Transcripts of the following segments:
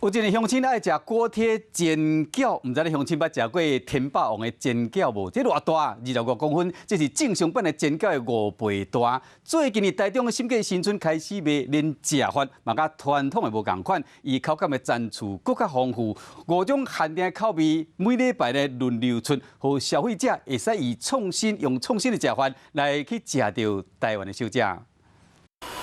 有一个鄉親愛食鍋貼煎餃，毋知你鄉親捌食過天霸王的煎餃無？這偌大，25公分，這是正常版的煎餃的5倍大。最近佇台中的審計新村開始賣，連食法嘛佮傳統的無仝款，伊口感的層次閣較豐富，五種限定的口味，每禮拜咧輪流出，予消費者會使以創新用創新的食法來去食著台灣的小食。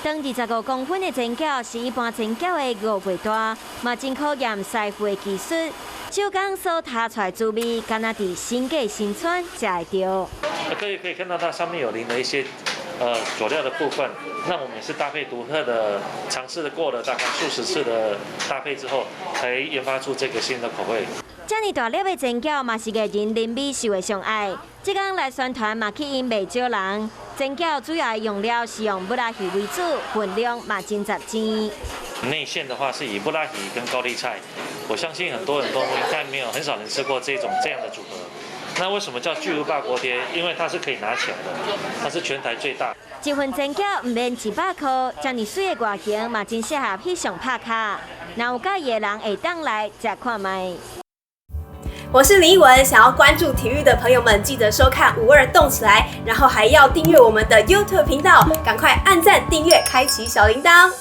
長25公分的煎餃是一般煎餃的5倍大，嘛真考驗師傅的技術。手工所炒出來滋味，敢若佇審計新村食會著。可以看到它上面有淋了一些佐料的部分，那我們也是搭配獨特的嘗試過了大概數十次的搭配之後，才研發出這個新的口味。遮爾大粒的煎餃嘛是藝人林美秀的上愛。這工來宣傳嘛吸引袂少人。煎餃主要的用料是用木仔魚為主，分量嘛真雜錢。內餡的話是以布拉魚跟高麗菜，我相信很多人都應該沒有很少人吃過這種這樣的組合。那為什麼叫巨無霸鍋貼？因為它是可以拿起來的，它是全台最大。一份煎餃毋免100塊，遮爾媠的外形嘛真適合翕相拍卡。若有佮意的人會當來食看覓。我是林奕文，想要關注體育的朋友們，記得收看52動起來，然後還要訂閱我們的 YouTube 頻道，趕快按讚、訂閱、開啟小鈴鐺。